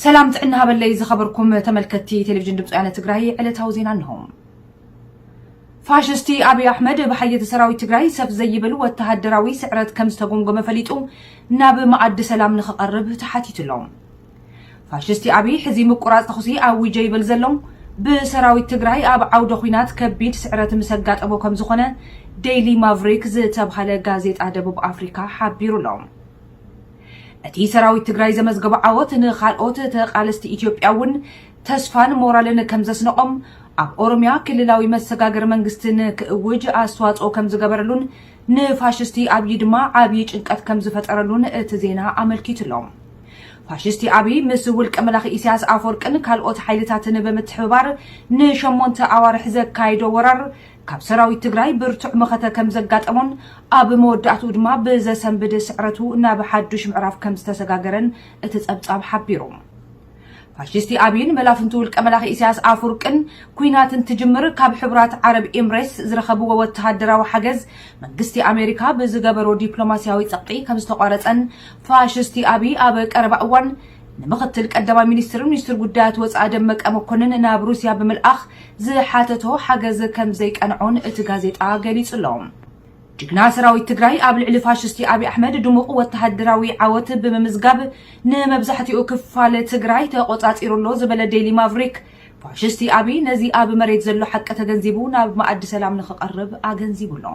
ሰላም ጥዕና ሃበለይ ዝኸበርኩም ተመልከትቲ ቴሌቪዥን ድምፂ ወያነ ትግራይ፣ ዕለታዊ ዜና እንሆ። ፋሽስቲ ኣብይ ኣሕመድ ብሓየቲ ሰራዊት ትግራይ ሰፍ ዘይብል ወተሃደራዊ ስዕረት ከም ዝተጎምጎመ ፈሊጡ ናብ መኣዲ ሰላም ንኽቐርብ ተሓቲቱ ኣሎ። ፋሽስቲ ኣብይ ሕዚ ምቁራፅ ተኹሲ ኣዊጀ ይብል ዘሎ፣ ብሰራዊት ትግራይ ኣብ ዓውደ ኹናት ከቢድ ስዕረት ምስ ኣጋጠሞ ከም ዝኾነ ዴይሊ ማቭሪክ ዝተብሃለ ጋዜጣ ደቡብ ኣፍሪካ ሓቢሩ ኣሎ። እቲ ሰራዊት ትግራይ ዘመዝገቦ ዓወት ንኻልኦት ተቓለስቲ ኢትዮጵያ እውን ተስፋን ሞራልን ከም ዘስነቖም፣ ኣብ ኦሮሚያ ክልላዊ መሰጋገሪ መንግስቲ ንክእውጅ ኣስተዋፅኦ ከም ዝገበረሉን ንፋሽስቲ ኣብይ ድማ ዓብዪ ጭንቀት ከም ዝፈጠረሉን እቲ ዜና ኣመልኪቱ ኣሎ። ፋሽስቲ ኣብይ ምስ ውልቀ መላኺ ኢሳያስ ኣፈወርቅን ካልኦት ሓይልታትን ብምትሕብባር ንሸሞንተ ኣዋርሕ ዘካየዶ ወራር ካብ ሰራዊት ትግራይ ብርቱዕ መኸተ ከም ዘጋጠሞን ኣብ መወዳእትኡ ድማ ብዘሰንብድ ስዕረቱ ናብ ሓዱሽ ምዕራፍ ከም ዝተሰጋገረን እቲ ጸብጻብ ሓቢሩ። ፋሽስቲ ኣብይን መላፍንቱ ውልቀ መላኺ ኢሳያስ ኣፈወርቅን ኲናት እንትጅምር ካብ ሕቡራት ዓረብ ኤምሬትስ ዝረኸብዎ ወተሃደራዊ ሓገዝ መንግስቲ ኣሜሪካ ብዝገበሮ ዲፕሎማስያዊ ጸቕጢ ከም ዝተቋረጸን ፋሽስቲ ኣብይ ኣብ ቀረባ እዋን ንምኽትል ቀዳማይ ሚኒስትርን ሚኒስትር ጉዳያት ወፃኢ ደመቀ መኮንን ናብ ሩስያ ብምልኣኽ ዝሓተቶ ሓገዝ ከም ዘይቀንዖን እቲ ጋዜጣ ገሊጹ ኣሎ። ጅግና ሰራዊት ትግራይ ኣብ ልዕሊ ፋሽስቲ ኣብይ ኣሕመድ ድሙቕ ወተሃደራዊ ዓወት ብምምዝጋብ ንመብዛሕትኡ ክፋል ትግራይ ተቖጻጺሩ ኣሎ ዝበለ ዴይሊ ማቭሪክ፣ ፋሽስቲ ኣብይ ነዚ ኣብ መሬት ዘሎ ሓቂ ተገንዚቡ ናብ መኣዲ ሰላም ንኽቐርብ ኣገንዚቡ ኣሎ።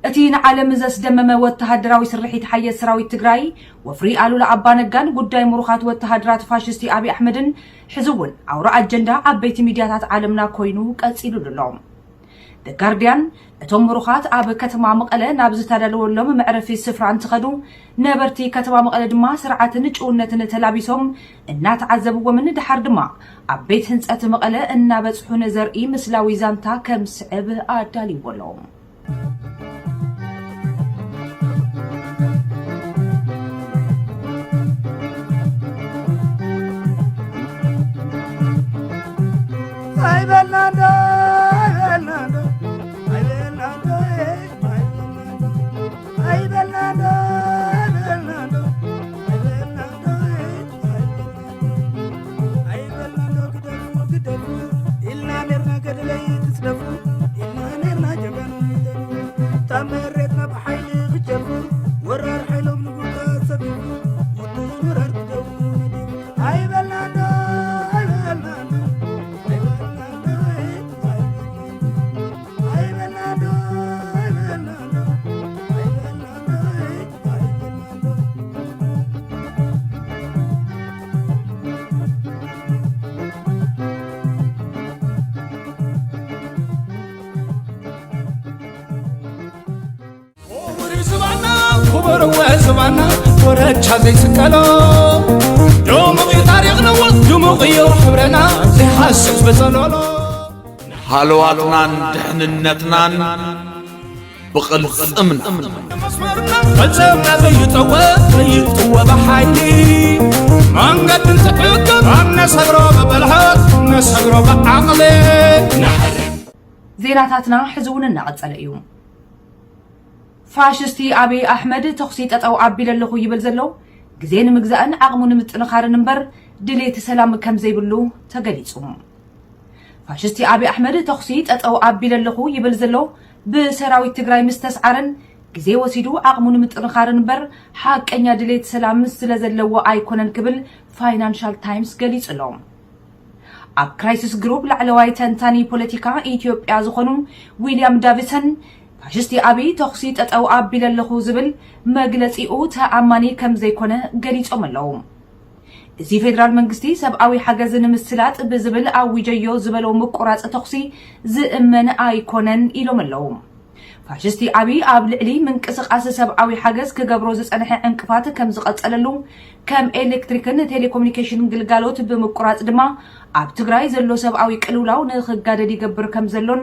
እቲ ንዓለም ዘስደመመ ወተሃደራዊ ስርሒት ሓየት ሰራዊት ትግራይ፣ ወፍሪ ኣሉላ ኣባነጋን ጉዳይ ምሩኻት ወተሃደራት ፋሽስቲ ኣብይ ኣሕመድን ሕዚ እውን ኣውራ ኣጀንዳ ዓበይቲ ሚድያታት ዓለምና ኮይኑ ቀጺሉሉ ኣሎ። The Guardian፣ እቶም ምሩኻት ኣብ ከተማ መቐለ ናብ ዝተዳለወሎም መዕረፊ ስፍራ እንትኸዱ፣ ነበርቲ ከተማ መቐለ ድማ ስርዓትን ጭውነትን ተላቢሶም እናተዓዘብዎምን ድሓር ድማ ኣብ ቤት ህንፀት መቐለ እናበፅሑን ዘርኢ ምስላዊ ዛንታ ከም ስዕብ ኣዳልይዎ ኣሎ። ክቡር ዝባና፣ ክቡር ዝባና፣ ኮረቻ ዘይስቀሎ። ድሙቕ እዩ ታሪኽና፣ ድሙቕ እዩ ሕብረና፣ ዘይሃስስ ብጸሎሎ። ሃለዋትናን ድሕንነትናን ብቕልጽምና። መስመርና ፈጸምና ዘይጠወ፣ ዘይጥወ ብሓይሊ። መንገዲ እንትዕቅብ፣ ኣብ ነሰግሮ ብብልሃት፣ ነሰግሮ ብዓቕሊ። ዜናታትና ሕዚ እውን እናቐጸለ እዩ። ፋሽስቲ ኣብይ ኣሕመድ ተኹሲ ጠጠው ኣቢለ ኣለኹ ይብል ዘሎ፣ ግዜ ንምግዛእን ዓቕሙ ንምጥንኻርን እምበር ድሌት ሰላም ከም ዘይብሉ ተገሊጹ። ፋሽስቲ ኣብይ ኣሕመድ ተኹሲ ጠጠው ኣቢለ ኣለኹ ይብል ዘሎ፣ ብሰራዊት ትግራይ ምስ ተስዓረን ግዜ ወሲዱ ዓቕሙ ንምጥንኻርን እምበር ሓቀኛ ድሌት ሰላም ስለ ዘለዎ ኣይኮነን ክብል ፋይናንሻል ታይምስ ገሊጹ ኣሎ። ኣብ ክራይሲስ ግሩፕ ላዕለዋይ ተንታኒ ፖለቲካ ኢትዮጵያ ዝኾኑ ዊልያም ዳቪሰን፣ ፋሽስቲ ኣብይ ተኹሲ ጠጠው ኣቢለ ኣለኹ ዝብል መግለጺኡ ተኣማኒ ከም ዘይኮነ ገሊጾም ኣለዉ። እዚ ፌደራል መንግስቲ ሰብኣዊ ሓገዝ ንምስላጥ ብዝብል ኣዊጀዮ ዝበሎ ምቁራጽ ተኹሲ ዝእመን ኣይኮነን ኢሎም ኣለዉ። ፋሽስቲ ኣብይ ኣብ ልዕሊ ምንቅስቓስ ሰብኣዊ ሓገዝ ክገብሮ ዝጸንሐ ዕንቅፋት ከም ዝቐጸለሉ፣ ከም ኤሌክትሪክን ቴሌኮሙኒኬሽን ግልጋሎት ብምቁራጽ ድማ ኣብ ትግራይ ዘሎ ሰብኣዊ ቅልውላው ንኽጋደድ ይገብር ከም ዘሎን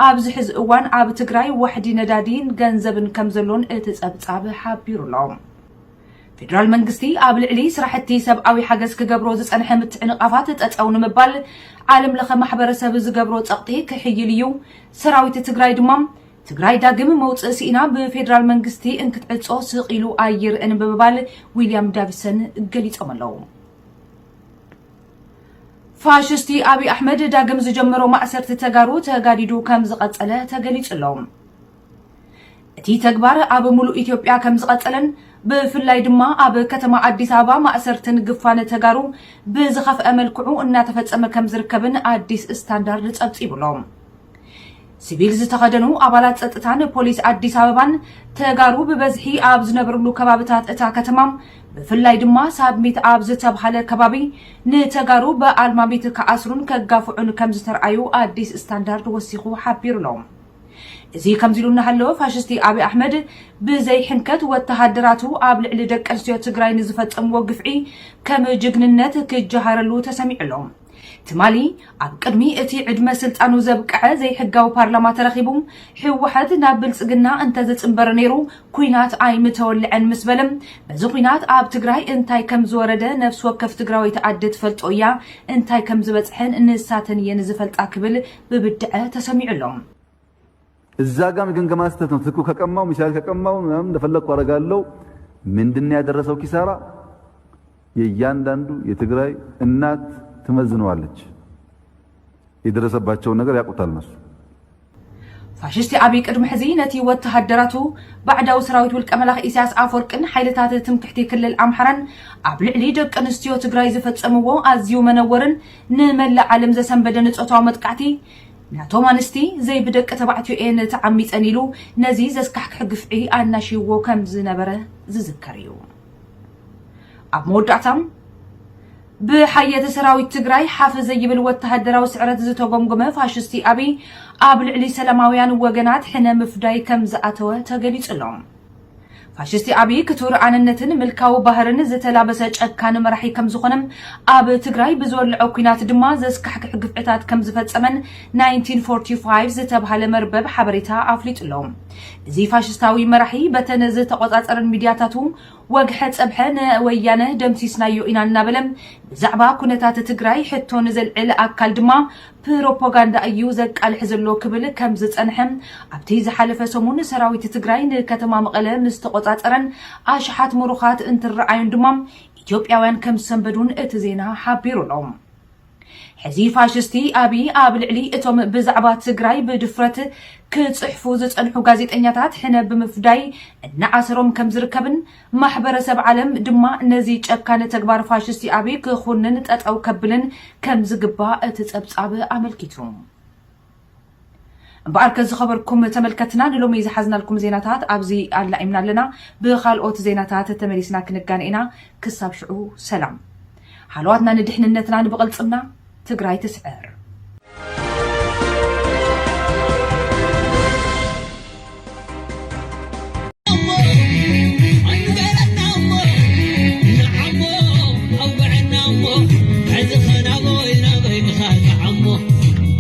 ኣብዚ ሕዚ እዋን ኣብ ትግራይ ዋሕዲ ነዳዲን ገንዘብን ከም ዘሎን እቲ ጸብጻብ ሓቢሩ ኣሎ። ፌደራል መንግስቲ ኣብ ልዕሊ ስራሕቲ ሰብኣዊ ሓገዝ ክገብሮ ዝጸንሐ ምትዕንቓፋት ጠጠው ንምባል ዓለም ለኸ ማሕበረሰብ ዝገብሮ ጸቕጢ ክሕይል እዩ። ሰራዊት ትግራይ ድማ ትግራይ ዳግም መውፅእ ስኢና ብፌዴራል መንግስቲ እንክትዕጾ ስቕ ኢሉ ኣይርእን ብምባል ዊልያም ዳቪሰን ገሊጾም ኣለዉ። ፋሽስቲ ኣብይ ኣሕመድ ዳግም ዝጀመሮ ማእሰርቲ ተጋሩ ተጋዲዱ ከም ዝቐጸለ ተገሊጹ ኣሎ። እቲ ተግባር ኣብ ሙሉእ ኢትዮጵያ ከም ዝቐጸለን ብፍላይ ድማ ኣብ ከተማ ኣዲስ ኣበባ ማእሰርትን ግፋን ተጋሩ ብዝኸፍአ መልክዑ እናተፈጸመ ከም ዝርከብን ኣዲስ ስታንዳርድ ጸብጺቡ ኣሎ። ሲቪል ዝተኸደኑ ኣባላት ጸጥታን ፖሊስ ኣዲስ ኣበባን ተጋሩ ብበዝሒ ኣብ ዝነብርሉ ከባብታት እታ ከተማ ብፍላይ ድማ ሳብሚት ኣብ ዝተብሃለ ከባቢ ንተጋሩ ብኣልማሚት ክኣስሩን ከጋፍዑን ከም ዝተርኣዩ ኣዲስ ስታንዳርድ ወሲኹ ሓቢሩ ኣሎ። እዚ ከምዚ ኢሉ እናሃለወ ፋሽስቲ ኣብይ ኣሕመድ ብዘይ ሕንከት ወተሃደራቱ ኣብ ልዕሊ ደቂ ኣንስትዮ ትግራይ ንዝፈጸምዎ ግፍዒ ከም ጅግንነት ክጀሃረሉ ተሰሚዑ ኣሎ። ትማሊ ኣብ ቅድሚ እቲ ዕድመ ስልጣኑ ዘብቅዐ ዘይሕጋዊ ፓርላማ ተረኺቡ ህወሓት ናብ ብልጽግና እንተዝጽንበር ነይሩ ኲናት ኣይምተወልዐን ምስ በለ በዚ ኲናት ኣብ ትግራይ እንታይ ከም ዝወረደ ነፍሲ ወከፍ ትግራወይቲ ኣደ ትፈልጦ እያ፣ እንታይ ከም ዝበጽሐን ንሳተን እየን ዝፈልጣ ክብል ብብድዐ ተሰሚዑ ኣሎ። እዛ ጋም ግምገማ ስህተት ነው። ትኩ ከቀማው ሚሳይል ከቀማው ምናምን እንደፈለግኩ አደርጋለሁ። ምንድን ነው ያደረሰው ኪሳራ? የእያንዳንዱ የትግራይ እናት ትመዝነዋለች። የደረሰባቸውን ነገር ያውቁታል እነሱ። ፋሽስቲ ኣብይ ቅድሚ ሕዚ ነቲ ወተሃደራቱ ባዕዳዊ ሰራዊት ውልቀ መላኺ ኢሳያስ ኣፈወርቅን ሓይልታት ትምክሕቲ ክልል ኣምሓራን ኣብ ልዕሊ ደቂ ኣንስትዮ ትግራይ ዝፈጸምዎ ኣዝዩ መነወርን ንመላእ ዓለም ዘሰንበደን ጾታዊ መጥቃዕቲ ናቶም ኣንስቲ ዘይብደቂ ተባዕትዮ እየን ተዓሚጸን ኢሉ ነዚ ዘስካሕክሕ ግፍዒ ኣናሽይዎ ከም ዝነበረ ዝዝከር እዩ። ኣብ መወዳእታ ብሓየተ ሰራዊት ትግራይ ሓፍ ዘይብል ወተሃደራዊ ስዕረት ዝተጎምጎመ ፋሽስቲ ኣብይ ኣብ ልዕሊ ሰላማውያን ወገናት ሕነ ምፍዳይ ከም ዝኣተወ ተገሊጹ ኣሎ። ፋሽስቲ ኣብይ ክቱር ኣነነትን ምልካዊ ባህርን ዝተላበሰ ጨካን መራሒ ከም ዝኾነ ኣብ ትግራይ ብዝወልዖ ኲናት ድማ ዘስካሕክሕ ግፍዕታት ከም ዝፈጸመን ናይንቲን ፎርቲ ፋይቭ ዝተብሃለ መርበብ ሓበሬታ ኣፍሊጡ ኣሎ። እዚ ፋሽስታዊ መራሒ በተን ዝተቖጻጸረን ሚድያታቱ ወግሐ ጸብሐ ንወያነ ደምሲስናዮ ኢና እናበለ ብዛዕባ ኩነታት ትግራይ ሕቶ ንዘልዕል ኣካል ድማ ፕሮፓጋንዳ እዩ ዘቃልሕ ዘሎ ክብል ከም ዝጸንሐ ኣብቲ ዝሓለፈ ሰሙን ሰራዊት ትግራይ ንከተማ መቐለ ምስ ተቖጻጸረን ኣሽሓት ምሩኻት እንትረኣዩን ድማ ኢትዮጵያውያን ከም ዝሰንበዱን እቲ ዜና ሓቢሩ ኣሎ። ሕዚ ፋሽስቲ ኣብይ ኣብ ልዕሊ እቶም ብዛዕባ ትግራይ ብድፍረት ክጽሕፉ ዝጸንሑ ጋዜጠኛታት ሕነ ብምፍዳይ እናኣሰሮም ከም ዝርከብን ማሕበረሰብ ዓለም ድማ ነዚ ጨካነ ተግባር ፋሽስቲ ኣብይ ክኹንን ጠጠው ከብልን ከም ዝግባእ እቲ ጸብጻብ ኣመልኪቱ። እምበኣርከ ዝኸበርኩም ተመልከትና ንሎሚ ዝሓዝናልኩም ዜናታት ኣብዚ ኣላኢምና ኣለና። ብኻልኦት ዜናታት ተመሊስና ክንጋነ ኢና። ክሳብ ሽዑ ሰላም። ሃለዋትና ንድሕንነትና ንብቕልጽምና ትግራይ ትስዕር።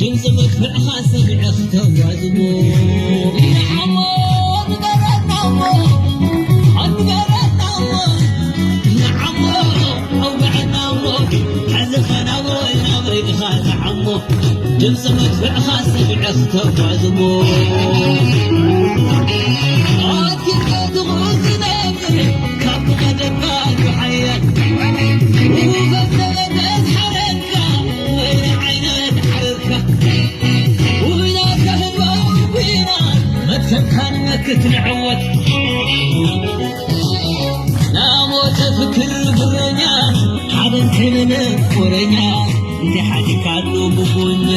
ድምፂ መድፍዕኻ ሰሚዐ ክተጓዝሞ ንዓሞ ንገረናሞ ኣንገረናሞ ንዓሞ ኣውግዐናሞ ሕዚ ኸናቦይ ናበይ ኢኻ ንዓሞ ድምፂ መድፍዕኻ ሰሚዐ ክተጓዝሞ ኣኪልካ ትኹን ዝነብር ካብ ቀደምካ ሓያል ውፈት ተበገስ ሓረካ ወይኒ ዓይነት ሓረርካ መክሰብካን መክት ንዕወት ናሞተ ፍክር ብረኛ ሓደን ክልል ወረኛ እንተ ሓዲካሉ ብጎኛ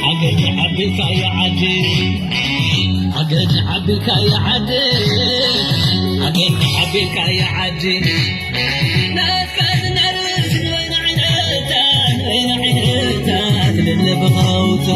ኣገድ ዓቢልካ ይዓዲ ኣገድ ዓቢልካ ይዓዲ ኣገድ ዓቢልካ ይዓዲ ናትካ ዝነርስ ወይኒ ዓይነታት ወይኒ ዓይነታት ልለ ብኸውታ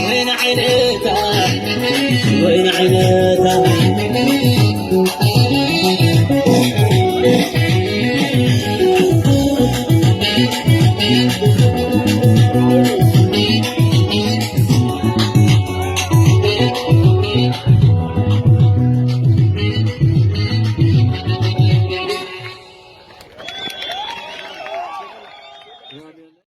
ወይን ዓይነታ፣ ወይን ዓይነታ።